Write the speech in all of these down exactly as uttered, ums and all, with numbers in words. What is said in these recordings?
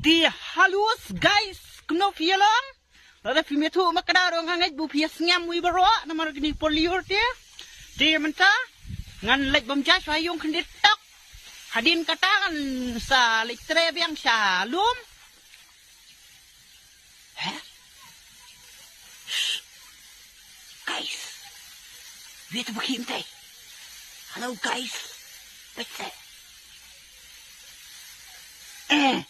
Te hello guys, kumno phi ïa long? Lada phim ïathuh ma ka daw ruh nga ngeit ba phi ïa sngem ïa baroh namar kine por lyiur te. Te mynta ngan leit bam ja sha ïung khyndiat tok. Hadien kata ngan sa leit trei biang sha lum. Heh? Shh. Guys. Wait, bukim te. Hello guys. Peit te. Eh.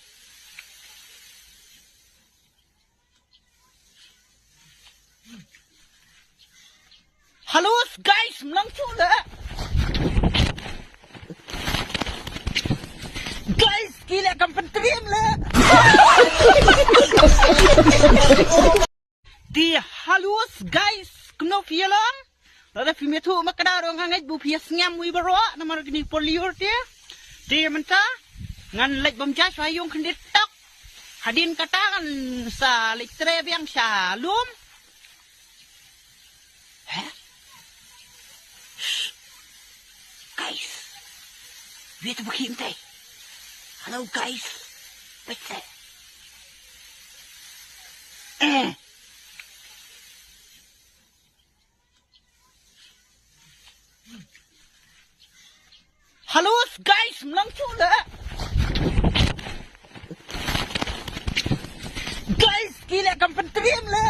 Hello guys, mlang chu le. Guys, ki le kam pyntrim le. Te hello guys, kumno phi ïa long? Lada phim ïathuh ma ka daw ruh nga ngeit ba phi ïa sngem ïa baroh namar kine por lyiur te. Te mynta ngan leit bam ja sha ïung khyndiat tok. Hadien kata ngan sa leit trei biang sha lum. Heh? Shh. Guys. Wait, bukim te. Hello guys. Peit te. Eh. Hello guys, mlang chu le. Guys, ki le kam pyntrim le.